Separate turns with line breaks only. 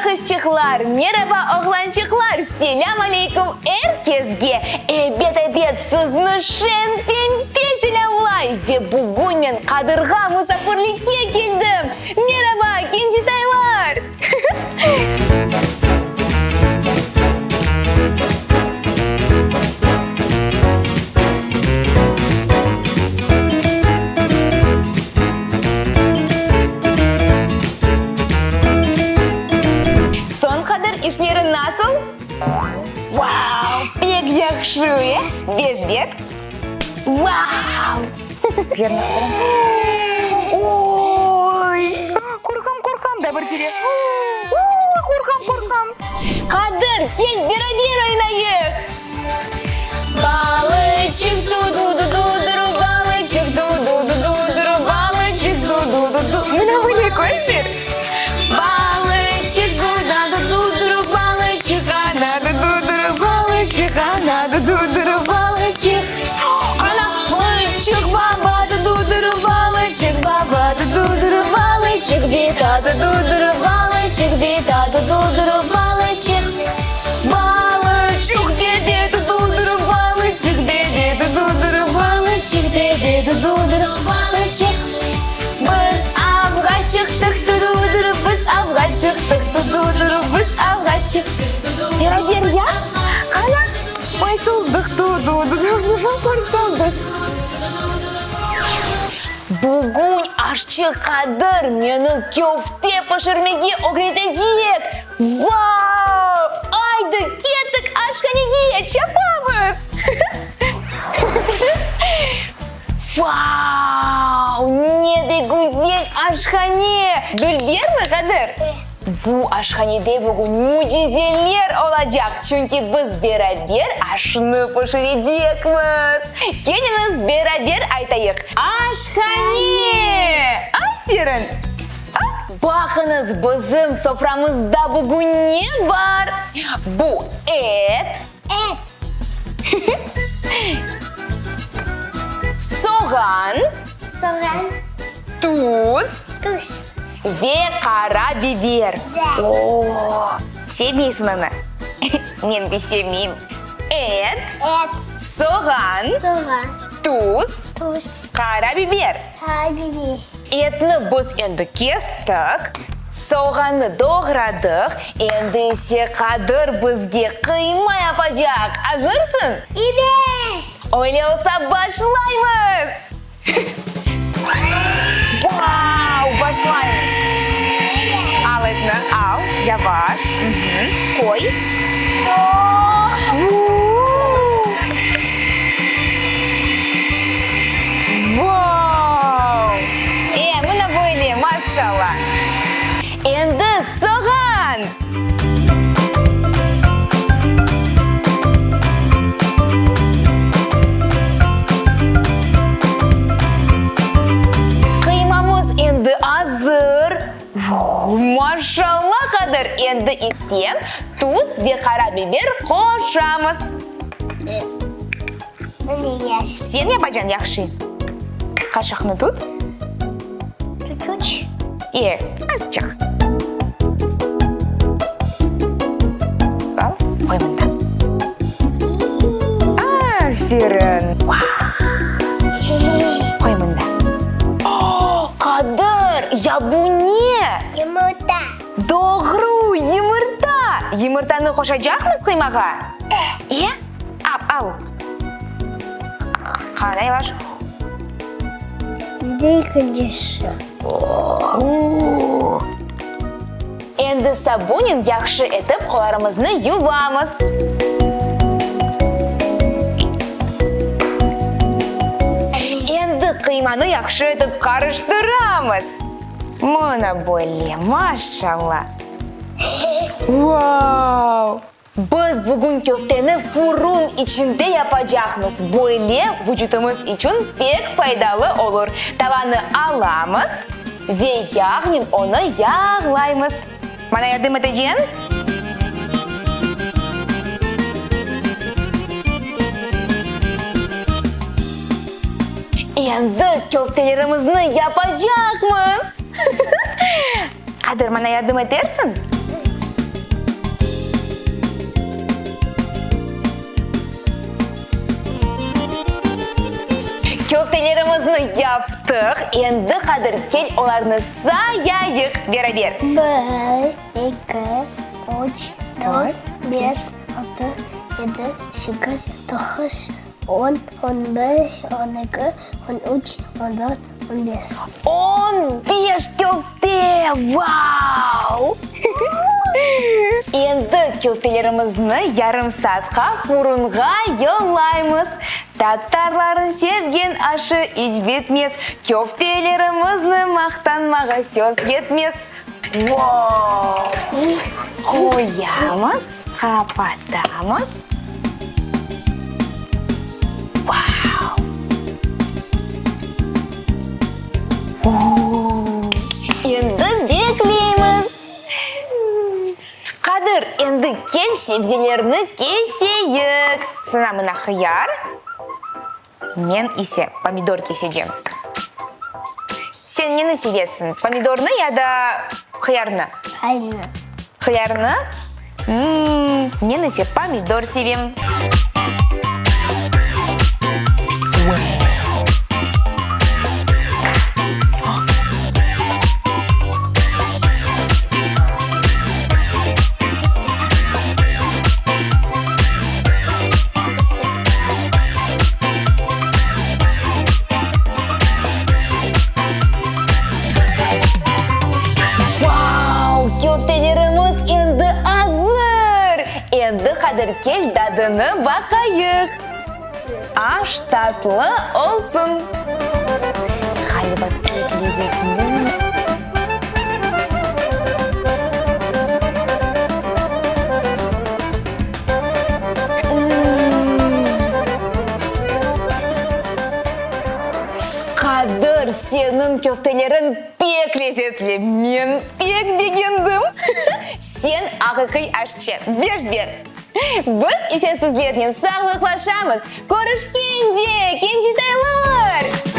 qızçıqlar, meraba oğlançıqlar, selâm aleyküm er kesge! Ebet, ebet, sizni Şen Pempe selâmlay ve bugün men Qadırğa musafirlikke keldim! Meraba, kencitaylar! Soñ qadar işleri nasıl? Vau, pek yahşı, e? Beş ber. Vau! Oy! Qorqam, qorqam, da bir kere. Oy, qorqam, qorqam. Qadır, kel, beraber oynayıq! Balıçıq du-du-du-du-duru, balıçıq du-du-du-du-duru, balıçıq du-du-du-du. Mına böyle köster. Balıçıq du-da-du-du-duru, balıçıq ana-du-du-duru, balıçıq ana-du-du-duru, balıçıq. Ana, balıçıq baba-du-du-duru, balıçıq baba-du-du-duru, balıçıq bita-du-du-duru, balıçıq bita-du-du-duru, balıçıq. Balıçıq dede du-du-duru, balıçıq dede du-du-duru, balıçıq dede du-du-duru, balıçıq. Biz avğa çıqtıq du-du-duru, biz avğa çıqtıq du-du-duru, biz avğa çıqtıq. Beraber yap, qana, qoysuldıq du-du-duru, qoysuldıq. Bugün aşçı Qadır meni köfte pişirmege ögretecek! Vau! Aydı, kettik aşhanege, çapamız! Vau! Ne de güzel aşhane! Dülbermi, Qadır? Bu aşhanede bugün mücizeler olacaq, çünki biz beraber aşnı pişirecekmiz. Keliñiz, beraber aytayıq, Aşhane! Aferin! Baqıñız, bizim soframızda bugün ne bar? Bu et.
Et.
Soğan.
Soğan.
Tuz.
Tuz.
Ve qara biber.
De.
O, sevmeysiñ onı? Men de sevmeyim. Et.
Et.
Soğan.
Soğan.
Tuz.
Tuz.
Qara biber.
Qara biber.
Etni biz endi kestik, soğannı doğradıq, endi ise Qadır bizge qıyma yapacaq. Azırsıñ?
Ebet!
Öyle olsa başlaymız! Vau! Başlaymız! Al etni, al, yavaş, qoy. Vau! E, mına böyle, maşallah! Endi soğan! Qıymamız endi azır. Maşallah qadır! Endi ise tuz ve qara biber qoşamız. Sen yapacañ, yahşı. Qaşıqnı tut.
Çuçuç.
E, azçıq. Al, qoy mında. Aferin. Qoy mında. O, Qadır, ya bu ne?
Yımırta.
Doğru, yımırta. Yımırtanı qoşacaqmız qıymağa?
E.
E? Al, al. Qana, yavaş.
Bir de ekincisi.
Endi sabunen yahşı etip qollarımıznı yuvamız. Endi qıymanı yahşı etip qarıştıramız. Mına böyle, maşallah! Vau! Biz bugün köfteni furun içinde yapacaqmız, böyle vucutımız içün pek faydalı olur. Tavanı alamız ve yağnen onı yağlaymız. Maña yardım eteceñ? Endi köftelerimizni yapacaqmız! Qadır, maña yardım etersiñ? Köftelerimizni yaptıq, endi Qadir, kel olarnı sayayıq beraber.
Bir, eki, üç, dört, beş, altı, yedi, sekiz, toquz, on, on bir, on eki, on üç, on dört, on beş.
On beş köfte! Vau! Endi köftelerimizni yarım saatqa furunğa yollaymız. Tatarların sevgen aşı iç bitmez, Köftelerimizni maqtanmağa söz yetmez. Vau! Qoyamız, qapatamız. Vau! Uuu! Endi bekleymiz. Qadir, endi kel sebzelerni keseyik. Sana mına hıyar, men ise pomidor kesecem. Sen neni sevesiñ, pomidornı ya da hıyarnı?
Hıyarnı.
Hıyarnı? Mmm, men ise pomidor sevem. Vau! Köftelerimiz endi azır! Endi Qadir kel dadını baqayıq. Aş tatlı olsun! Ğaliba pek lezetli. Qadir, seniñ köfteleriñ pek lezetli, men pek begendim. Sen aqiqiy aşçı, beş ber. Biz ise sizlernen sağlıqlaşamız. Körüşkence, kencitaylar!